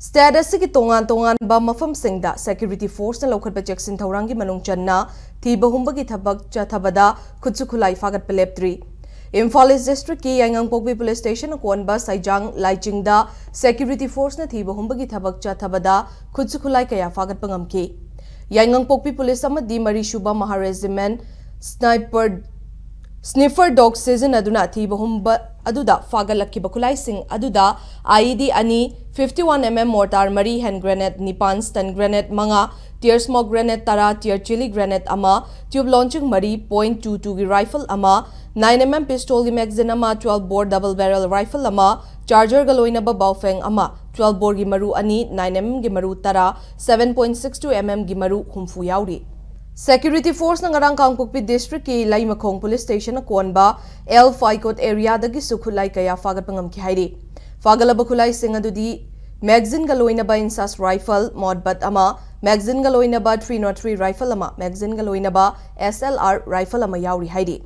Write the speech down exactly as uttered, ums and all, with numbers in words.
State ꯑꯁꯤꯒꯤ ꯇꯣꯉꯥꯟ ꯇꯣꯉꯥꯟꯕ ꯃꯐꯝꯁꯤꯡꯗ security forceꯅ ꯂꯧꯈꯠꯄ ꯆꯦꯛꯁꯤꯟ ꯊꯧꯔꯥꯡꯒꯤ ꯃꯅꯨꯡ ꯆꯟꯅ ꯊꯤꯕ ꯍꯨꯝꯕꯒꯤ ꯊꯕꯛ ꯆꯠꯊꯕꯗ ꯈꯨꯠꯁꯨ ꯈꯨꯠꯂꯥꯏ ꯐꯥꯒꯠꯄ ꯂꯦꯞꯇ꯭ꯔꯤ꯫ ꯏꯝꯐꯥꯜ East Districtꯀꯤ ꯌꯥꯏꯉꯪꯄꯣꯛꯄꯤ Police Stationꯅ ꯀꯣꯟꯕ ꯁꯩꯖꯥꯡ ꯂꯥꯏꯆꯤꯡꯗ security forceꯅ ꯊꯤꯕ ꯍꯨꯝꯕꯒꯤ ꯊꯕꯛ ꯆꯠꯊꯕꯗ ꯈꯨꯠꯁꯨ ꯈꯨꯠꯂꯥꯏ ꯀꯌꯥ ꯐꯥꯒꯠꯄ ꯉꯝꯈꯤ꯫ ꯌꯥꯏꯉꯪꯄꯣꯛꯄꯤ Police ꯑꯃꯗꯤ ꯃꯔꯤꯁꯨꯕ Mahar Regiment sniper sniffer dog ꯁꯤꯖꯤꯟꯅꯗꯨꯅ ꯊꯤꯕ ꯍꯨꯝꯕ ꯑꯗꯨꯗ ꯐꯥꯒꯠꯂꯛꯈꯤꯕ ꯈꯨꯠꯂꯥꯏꯁꯤꯡ ꯑꯗꯨꯗ IED ꯑꯅꯤ, fifty one MM mortar ꯃꯔꯤ, hand grenade ꯅꯤꯄꯥꯟ, stun grenade ꯃꯉꯥ, tear smoke grenade ꯇꯔꯥ, tear chili grenade ꯑꯃ, tube launching ꯃꯔꯤ, point two twoꯒꯤ rifle ꯑꯃ, nine MM pistolꯒꯤ magazine ꯑꯃ, twelve bore double barrel rifle ꯑꯃ, chargerꯒ ꯂꯣꯏꯅꯕ ꯕꯥꯎꯐꯦꯡ ꯑꯃ, twelve boreꯒꯤ ꯃꯔꯨ ꯑꯅꯤ, nine MMꯒꯤ ꯃꯔꯨ ꯇꯔꯥ, seven point six two MMꯒꯤ ꯃꯔꯨ ꯍꯨꯝꯐꯨ ꯌꯥꯎꯔꯤ꯫ Security forceꯅ ꯉꯔꯥꯡ ꯀꯥꯡꯄꯣꯛꯄꯤ Districtꯀꯤ ꯂꯩꯃꯈꯣꯡ Police Stationꯅ ꯀꯣꯟꯕ ꯑꯦꯜ ꯐꯥꯏꯀꯣꯠ areaꯗꯒꯤꯁꯨ ꯈꯨꯠꯂꯥꯏ ꯀꯌꯥ ꯐꯥꯒꯠꯄ ꯉꯝꯈꯤ ꯍꯥꯏꯔꯤ꯫ ꯐꯥꯒꯠꯂꯕ ꯈꯨꯠꯂꯥꯏꯁꯤꯡ ꯑꯗꯨꯗꯤ magazineꯒ ꯂꯣꯏꯅꯕ INSAS rifle, ꯃꯣꯠꯕꯠ ꯑꯃ, magazineꯒ ꯂꯣꯏꯅꯕ three nought three rifle ꯑꯃ, magazineꯒ ꯂꯣꯏꯅꯕ SLR rifle ꯑꯃ ꯌꯥꯎꯔꯤ ꯍꯥꯏꯔꯤ꯫